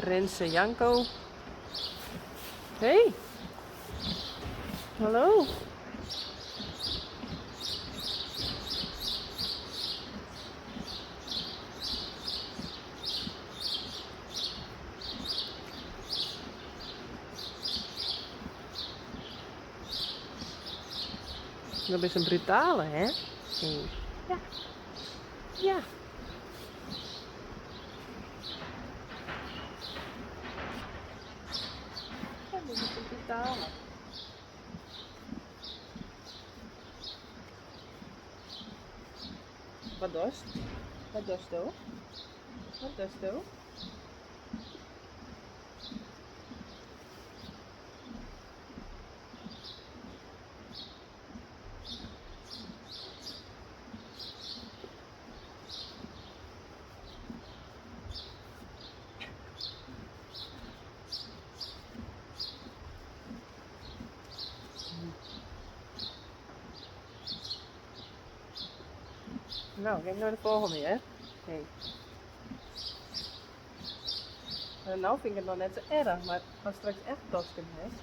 Rinse Janko. Hey. Hallo. Dat is in brutale, hè? Hey. Ja. Ja. Ja, dat is een brutale. Wat dochst? Wat dochsto? Wat dochsto? Nou, gean nei de folgjende, hear. Hey. Nou fyn ik it noch net sa erch, mar ast straks echt tosken hast.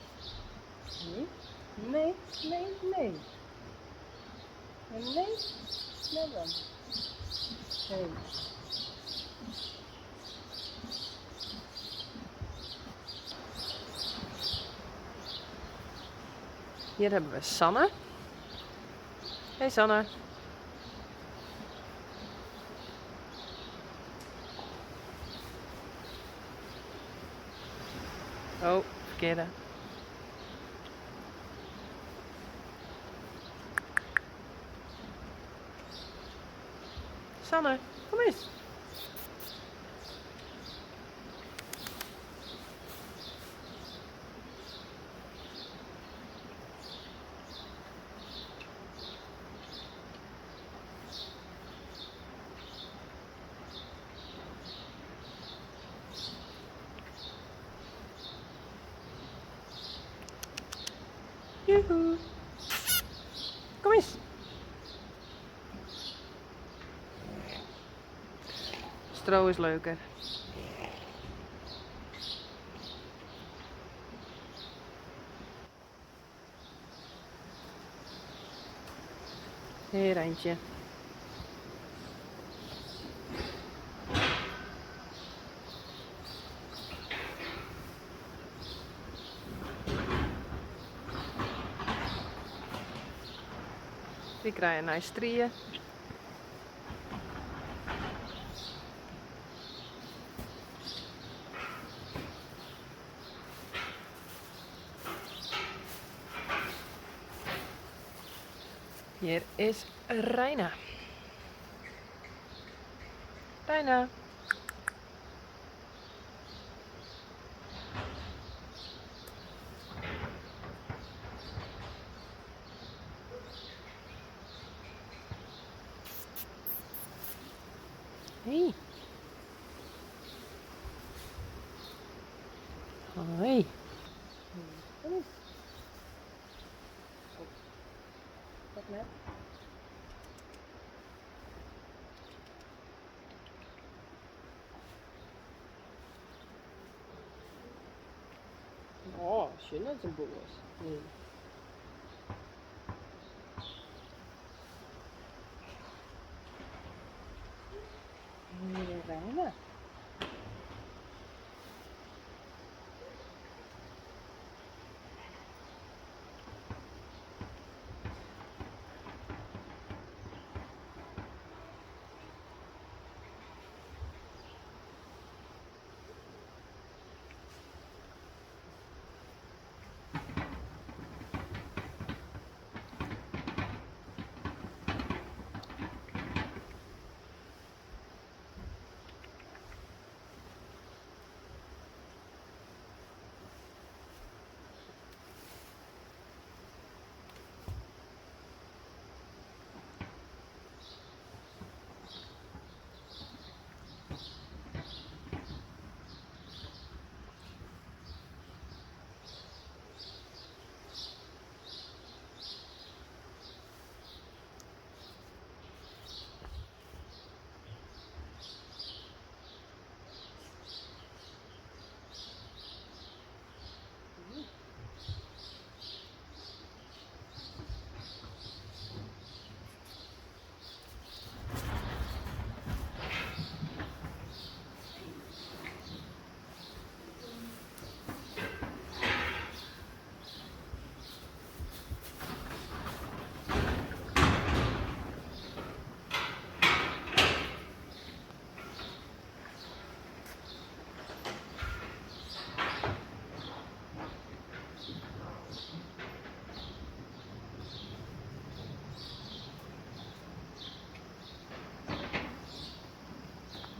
Nee, nee, nee, nee. Nee, net dan. Hey. Hier hebben we Sanne. Hey Sanne. Oh, ferkearde. Sanne, kom eens. Joehoe. Kom eens. Stro is leuker. Hey Rijntje. Dy krije in nij strie. Hjir is Reina. Reina. Hey. Hoi. Kom eens. Wat net? Oh, sjoch net sa boas. Nee. Reina.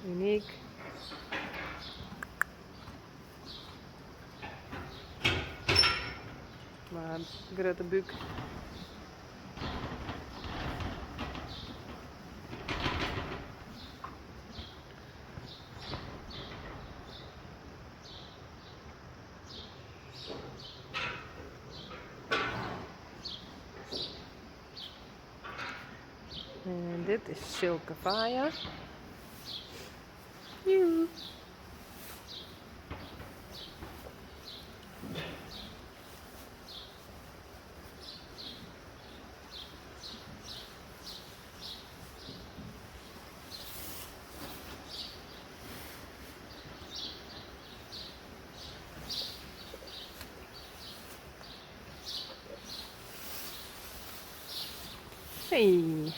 Unyk. Mar grutte búk. En dit is Silke Faya. Joe. Hey.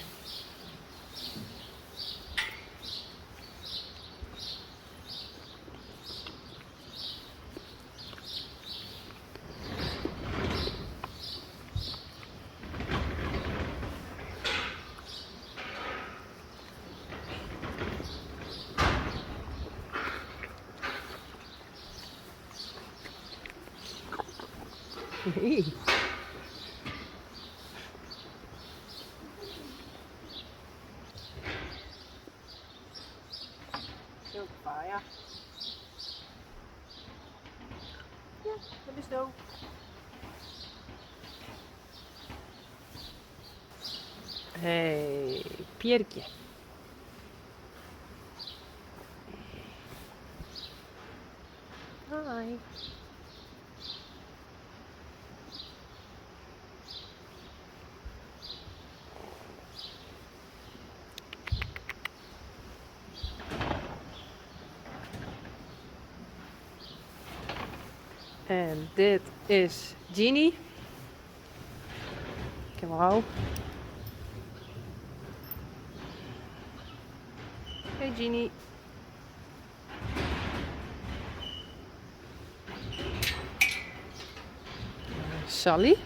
Hey. Ja. Ja, dat is do. Hey, Pierkje. Hi. En dit is Jeannie. Ik heb al. Hey Jeannie. Sally.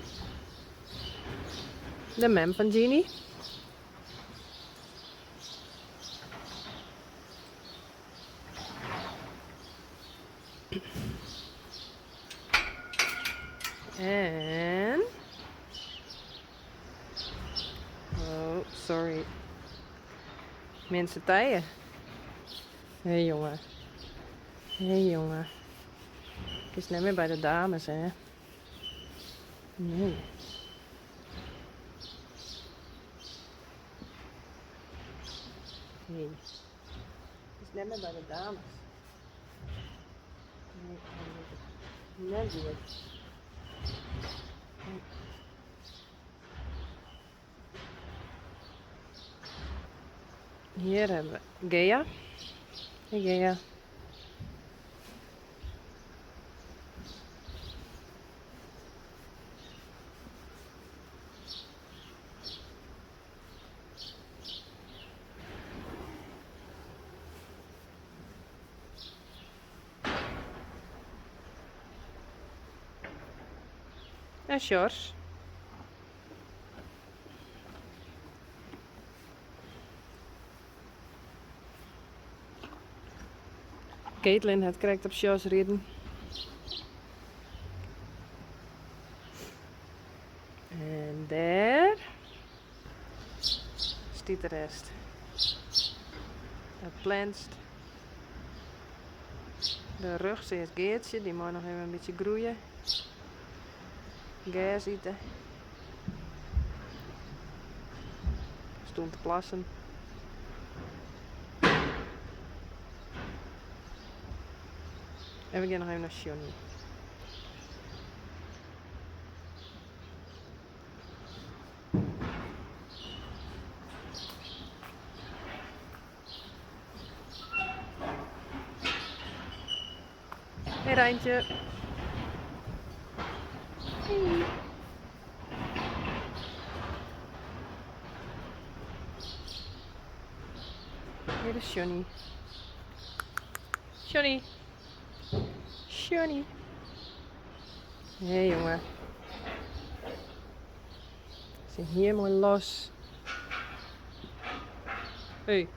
De mem fan Jeannie. En. Oh, sorry. Minse Tije. Hé hey, jongen. Hé hey, jongen. Het is net meer bij de dames, hè? Nee. Nee. Het is net meer bij de dames. Nee, net goed. Hier hebben we Gea. Hey Gea. En Sjors. Caitlin hat krekt op Sjors riden. En dêr stiet de rest. Dat plenst. De rug is Geertje, dy mei noch even in bytsje groeie. Gers ite. Stond te plassen. En we gaan nog even naar Johnny. Hey Rijntje. Hey. Hier is Johnny. Johnny. Johnny. Hey jongen. Zit hier mooi los. Hey.